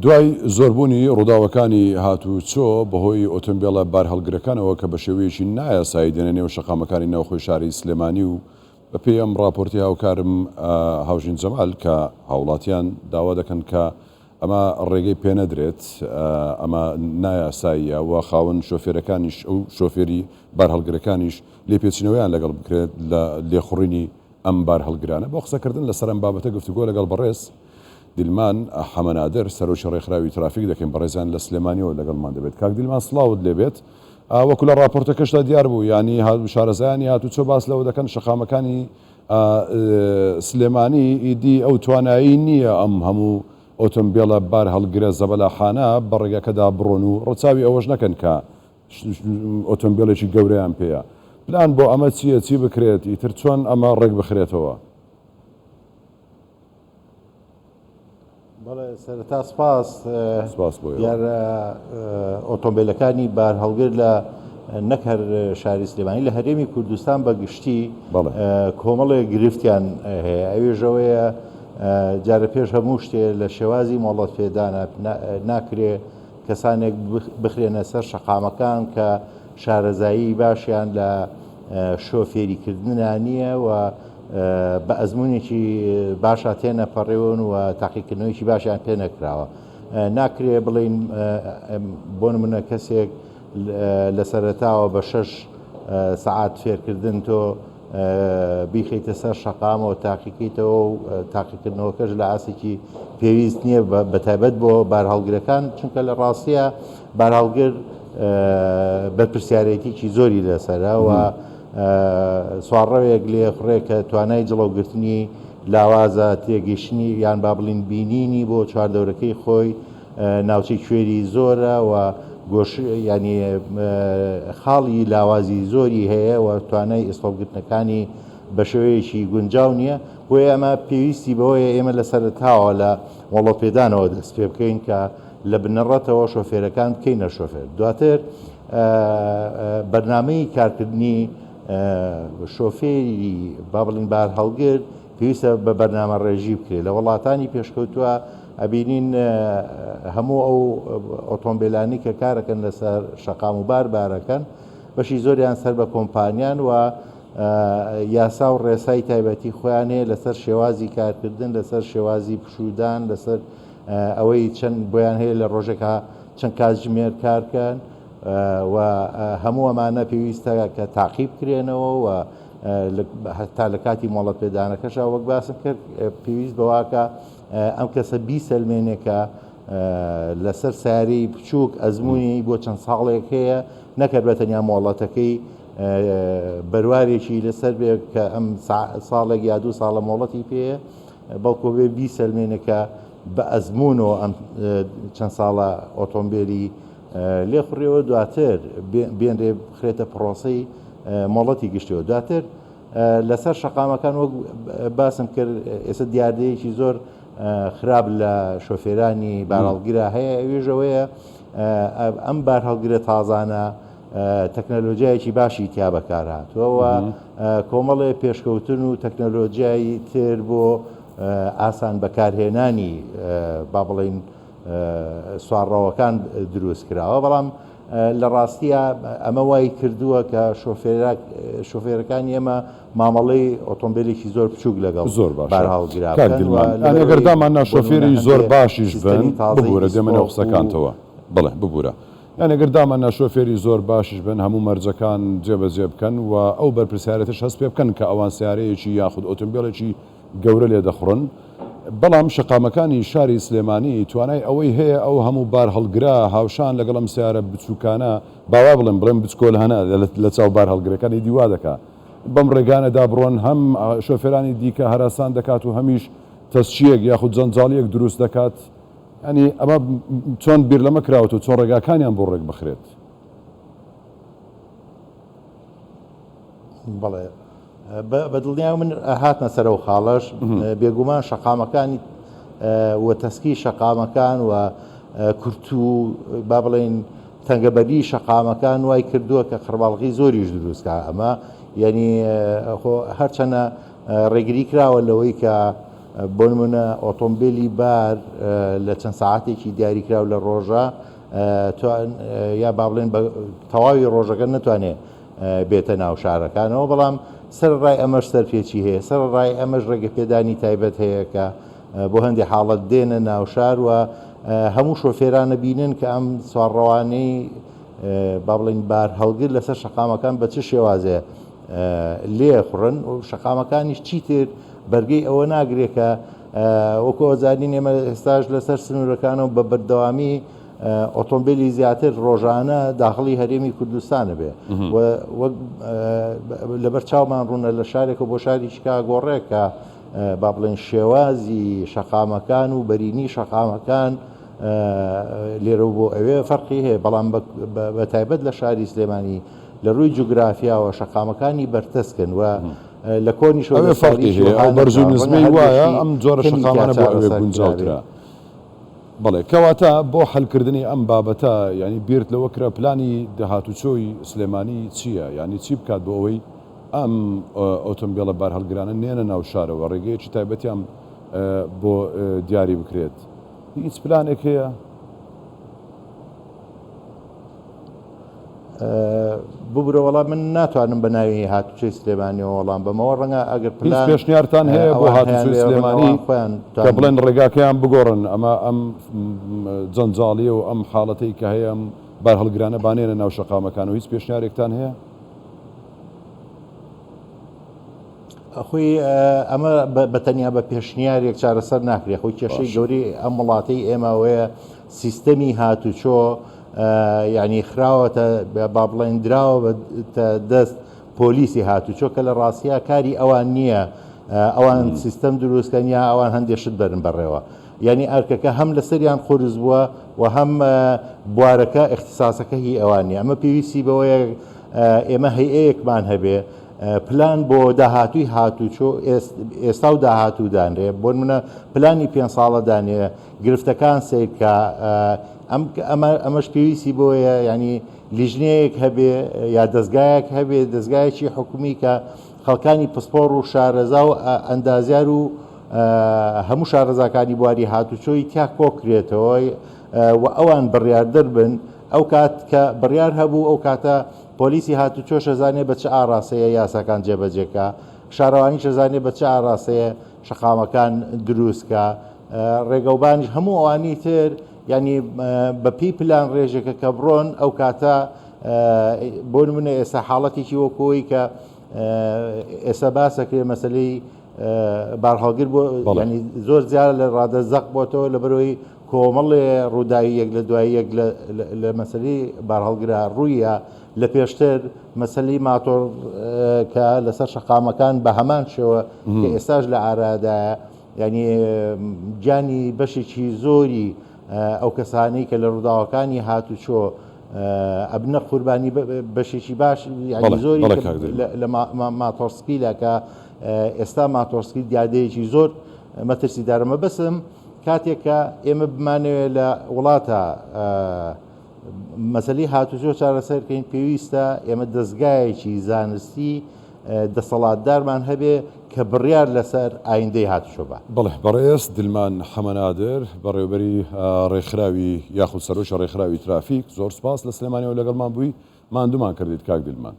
دوای زۆربوونی ڕووداوەکانی هاتووچۆ بەهۆی ئۆتۆمبێلە بارهەڵگرەکانەوە کە بەشێوەیەکی نایاسایی دێنە نێو شەقامەکانی ناوخۆی شاری سلێمانی و بەپێی ئەم ڕاپۆرتی هاوکارم هاوژین جەمال کە هاوڵاتیان داوا دەکەن کە ئەمە ڕێگەی پێنەدرێت ئەمە نایاساییە و خاوەن شۆفێرەکانیش ئەو شۆفێری بارهەڵگرەکانیش لێپێچینەوەیان لەگەڵ بکرێت لە لێخوڕینی ئەم بارهەڵگرانە. بۆ قسەکردن لەسەر ئەم بابەتە گفتوگۆ لەگەڵ بەڕێز دیلمان حەمەنادر، سەرۆکی ڕێکخراوی ترافیک دەکەین، بەڕێزیان لە سلێمانیەوە لەگەڵمان دەبێت. کاک دیلمان سڵاوت لێبێت. وەکو لە ڕاپۆرتەکەشدا دیار بوو، یانی شارەزایانی هاتوچۆ باس لەوە دەکەن شەقامەکانی سلێمانی ئیدی ئەو توانایی نییە ئەم هەموو ئۆتۆمبێلە بارهەڵگرە زەبەلاحانە بە ڕێگاکەدا بڕۆن و ڕەچاوی ئەوەش نەکەن کە ئۆتۆمبێلێکی گەورەیان پێیە. پلان بۆ ئەمە چییە، چی بکرێت، ئیتر چۆن ئەمە ڕێک بخرێتەوە؟ بەڵێ سەرەتا سپاس. سپاس بۆ ئێوە. دیارە ئۆتۆمبیلەکانی بارهەڵگر لە نەک هەر شاری سلێمانی لە هەرێمی کوردستان بە گشتی کۆمەڵێک گرفتیان هەیە ئەوێژەوەیە جارە پێش هەموو شتێ لە شێوازی مۆڵەت پێدانە ناکرێ کەسانێک بخرێنە سەر شەقامەکان کە شارەزایی باشیان لە شۆفێریکردنا نییە و بە ئەزموونێکی باشا تێنەپەڕێون و تاقیکردنەوەیکی باشیان پێ نەکراوە. ناکرێ بڵین بۆ نمونە کەسێک لە سەرەتاوە بە شەش سەعات فێرکردن تۆ بیخەیتە سەر شەقامەوە تاقیکەیتەوە و تاقیکردنەوەکەش لە ئاستێکی پێویست نییە بە تایبەت بۆ بارهەڵگرەکان چونکە لە ڕاستیە بارهەڵگر بەرپرسیارێتیکی زۆری لەسەرە و سوارڕەوێک لێخوڕێ کە توانای جڵەوگرتنی لاوازە تێگەیشتنی یان با بڵین بینینی بۆ چواردەورەکەی خۆی ناوچەی کوێری زۆرە و گۆش ینی خاڵی لاوازی زۆری هەیە و توانای ئیستۆپگرتنەکانی بە شێوەیەکی گونجاو نییە بۆیە ئەمە پێویستی بەوەیە ئێمە لە سەرەتاوە لە مۆڵەتپێدانەوە دەست پێ بکەین کە لە بنەڕەتەوە شۆفێرەکان بکەینە شۆفێر دواتر بەرنامەی کارکردنی شۆفێری با بڵین بارهەڵگر پێویستە بە بەرنامە ڕێژی بکرێت لە وڵاتانی پێشکەوتووە ئەبینین هەموو ئەو ئۆتۆمبیلانی کە کارەکەن لەسەر شەقام و بار بارەکەن بەشی زۆریان سەر بە کۆمپانیان و یاسا و ڕێسای تایبەتی خۆیان هەیە لەسەر شێوازی کارکردن لەسەر شێوازی پشوودان لەسەر ئەوەی چەند بۆیان هەیە لە ڕۆژێکا چەند کاتژمێر کارکەن و هەموو ئەمانە پێویستە کە تاقی بکرێنەوە و هەتا لە کاتی مۆڵەت پێدانەکەشا وەک باسم کرد پێویست بەواکە ئەم کەسە بیسەلمێنێ کە لەسەر ساری بچووک ئەزمموی بۆ چەند ساڵێک هەیە نەکرد بە تەنیا مۆڵەتەکەی بەروارێکی لەسەر بێ کە ئەم ساڵێک یا دوو ساڵە مۆڵەتی پێیە بەڵکۆ بێ بیسەلمێنێ کە بە ئەزموونەوە ئەم چەند ساڵە ئۆتۆمبێلی لێخوڕیەوە دواتر بێنرێ بخرێتە پرۆسەی مۆڵەتی گشتیەوە دواتر لەسەر شەقامەکان وەک باسم کرد ئێستا دیاردەیەکی زۆر خراپ لە شۆفێرانی بارهەڵگرە هەیە ئەویشەوەیە ئەم بارهەڵگرە تازانە تەکنەلۆژیایەکی باشی تیا بەکارهاتووە و کۆمەڵێ پێشکەوتن و تەکنەلۆژیای تر بۆ ئاسان بەکارهێنانی با بڵین سوارڕەوەکان دروست کراوە بەڵام لە ڕاستیە ئەمە وای کردووە کە شۆفێرەکانی ئێمە مامەڵەی ئۆتۆمبیلێکی زۆر بچووک لەگەڵ زۆر باشە کاک دیلمان یانی ئەگەر دامان نا شۆفێری زۆر باشیش بن ببورە دێمە ناو قسەکانتەوە بەڵێ ببورە یانی ئەگەر دامان نا شۆفێری زۆر باشیش بن هەموو مەرجەکان جێبەجێ بکەن و ئەو بەرپرسیارێتەش هەست پێ بکەن کە ئەوان سەیارەیەکی یاخود ئۆتۆمبێلێکی گەورە لێ دەخوڕن، بەڵام شەقامەکانی شاری سلێمانی توانای ئەوەی هەیە ئەو هەموو بارهەڵگرە هاوشان لەگەڵ ئەم سەیارە بچووکانە با وا بڵێم بڵێم بچکۆلانە لە چاو بارهەڵگرەکان ئیدی وا دەکا بەم ڕێگانەدا بڕۆن هەم شۆفێرانی دیکە هەراسان دەکات و هەمیش تەسچییەک یاخود جەنجاڵییەک دروست دەکات یانی ئەمە چۆن بیر لەمە کراوەتەوە چۆن ڕێگاکانیان بۆ ڕێک بخرێت؟ بەڵێ بە دڵنیای من هاتمە سەر ئەو خاڵەش بێگومان شەقامەکانی و تەسکی شەقامەکان و کورت و با بڵێین تەنگەبەری شەقامەکان وای کردووە کە قەرباڵغی زۆریش دروستکە ئەمە یعنی خۆ هەرچەنە ڕێگری کراوە لەوەی کە بۆ نمونە ئۆتۆمبیلی بار لە چەند ساعتێکی دیاریکراو لە ڕۆژە یا با بڵێن بە تەواوی ڕۆژەکە نەتوانێ بێتە ناو شارەکانەوە، بەڵام سەرەڕای ئەمەش سەرپێچی هەیە، سەرەڕای ئەمەش ڕێگەپێدانی تایبەت هەیە کە بۆ هەندێک حاڵەت دێنە ناو شار و هەموو شۆفێرانە بینن کە ئەم سوارڕەوانەی با بڵێین بارهەڵگر لەسەر شەقامەکان بە چ شێوازێ لێخوڕن و شەقامەکانیش چیتر بەرگەی ئەوە ناگرێت کە وەکو ئەوزانین ئێمە ئێستاش لەسەر سنوورەکانەوە بە بەردەوامی ئۆتۆمبیلی زیاتر ڕۆژانە داخڵی هەرێمی کوردستانە بێ وەک لەبەر چاومان ڕوونە لە شارێکە بۆ شاری شکاگۆڕێک کە با بڵێن شێوازی شەقامەکان و بەرینی شەقامەکان لێرە بۆ ئەوێ فەرقی هەیە بەڵام بە تایبەت لە شاری سلێمانی لە ڕووی جوگرافیاوە شەقامەکانی بەرتەسکن و لە کۆنیشەوە ئەوێ فەرقی دەستکاریی هەیە وەها ئەو بەرز و نەکراوە ڕەنگە نزمەی هەر وایە بەشی ئەم جۆرە کەمی تیا شەقامانە بۆ ئەوێ چارەسەر کرابێ. گونجاوترە. بەڵێ کەواتە بۆ حەلکردنی ئەم بابەتە یانی بیرت لەوە کرا پلانی هاتوچۆی سلێمانی چییە؟ یانی چی بکات بۆ ئەوەی ئەم ئۆتۆمبێلە بارهەڵگرانە نێنە ناو شارەوە ڕێگەیەکی تایبەتیان بۆ دیاری بکرێت؟ هیچ پلانێک هەیە؟ ببورە وەڵا من ناتوانم بە ناوی هاتوچۆی سلێمانیەوە وەڵام بەمەوە ڕەنگە ئەگەر هیچ پلان پێشنیارتان هەیە بۆ ئەوان هەیان هاتوچۆی بێ ڕەنگە سلێمانی ئەوان خۆیان کە بتوانن بڵێن ڕێگاکەیان بگۆڕن ئەمە ئەم جەنجاڵیە و ئەم حاڵەتەی کە هەیە ئەم بارهەڵگرانە با نێنە ناو شەقامەکان و هیچ پێشنیارێکتان هەیە؟ خۆی ئەمە بە تەنیا بە پێشنیارێک چارەسەر ناکرێت خۆی کێشەی باشە. گەورەی ئەم وڵاتەی ئێمە ئەوەیە سیستەمی هاتوچۆ یعنی خراوەتە با بڵێن دراوە بە دەست پۆلیسی هاتوچۆ کە لە ڕاستیا کاری ئەوان نییە ئەوان سیستەم دروستکەن یا ئەوان هەندێک شت بەرن بەڕێوە یعنی ئەرکەکە هەم لەسەریان قورس بووە و هەم بوارەکە اختصاصەکە هی ئەوان نیە ئەمە پێویستی بەوەیە ئێمە هەیئەیەکمان هەبێ پلان بۆ داهاتووی هاتوچۆ ئێستا و داهاتوو دانرێ بۆ منە پلانی پێ ساڵە دانێ گرفتەکان سەیر بکا ئەم ئەمە ئەمەش پێویستی بۆیە یعنی لیژنەیەک هەبێ یا دەستگایەک هەبێ دەستگایەکی حکومی کە خەڵکانی پسپۆڕ و شارەزا و ئەندازیار و هەموو شارەزاکانی بواری هاتوچۆی تیا کۆکرێتەوە و ئەوان بڕیاردەر بن ئەو کات کە بڕیار هەبوو ئەو کاتە پۆلیسی هاتوچۆش ئەزانێ بە چ ئاڕاستەیە یاساکان جێبەجێکا شارەوانیش ئەزانێ بە چ ئاڕاستەیە شەقامەکان دروستکا ڕێگەوبانیش هەموو ئەوانی تر یعنی بە پێی پلان ڕێژێکە کە بڕۆن ئەو کاتە بۆ نمونە ئێستا حاڵەتێکی وەکۆی کە ئێستا باسەکرێ مەسلەی بارهەڵگر بۆ ینی زۆر زیاد لە ڕادە زەق بۆتەوە لە بەرەوەی کۆمەڵێ ڕووداوی یەک لە دوای یەک لە مەسلی بارهەڵگرا ڕوویە لە پێشتر مەسلی ماتۆر کە لەسەر شەقامەکان بە هەمان شێوە کە ئێستاش لە ئارادایە یانی گیانی بەشێکی زۆری ئەو کەسانەی کە لە ڕووداوەکانی هاتوچۆ ئەبنە قوربانی بەشێکی باش یانی زۆری لە ماتۆرسکیلە کە ئێستا ماتۆرسکیل دیاردەیەکی زۆر مەترسیدارە مەبەسم کاتێک کە ئێمە بمانەوێت لە وڵاتە مەسەلەی هاتوچۆ چارەسەر بکەین پێویستە ئێمە دەزگایەکی زانستی دەسەڵاتدارمان هەبێ کە بڕیار لەسەر ئایندەی هاتوچۆ با. بەڵێ بەڕێز دلمان حەمەنادر بەڕێوەبەری ڕێکخراوی یاخود سەرۆکی ڕێکخراوی ترافیک زۆر سوپاس لە سلێمانیەوە لەگەڵمان بووی ماندوومان کردیت کاک دلمان.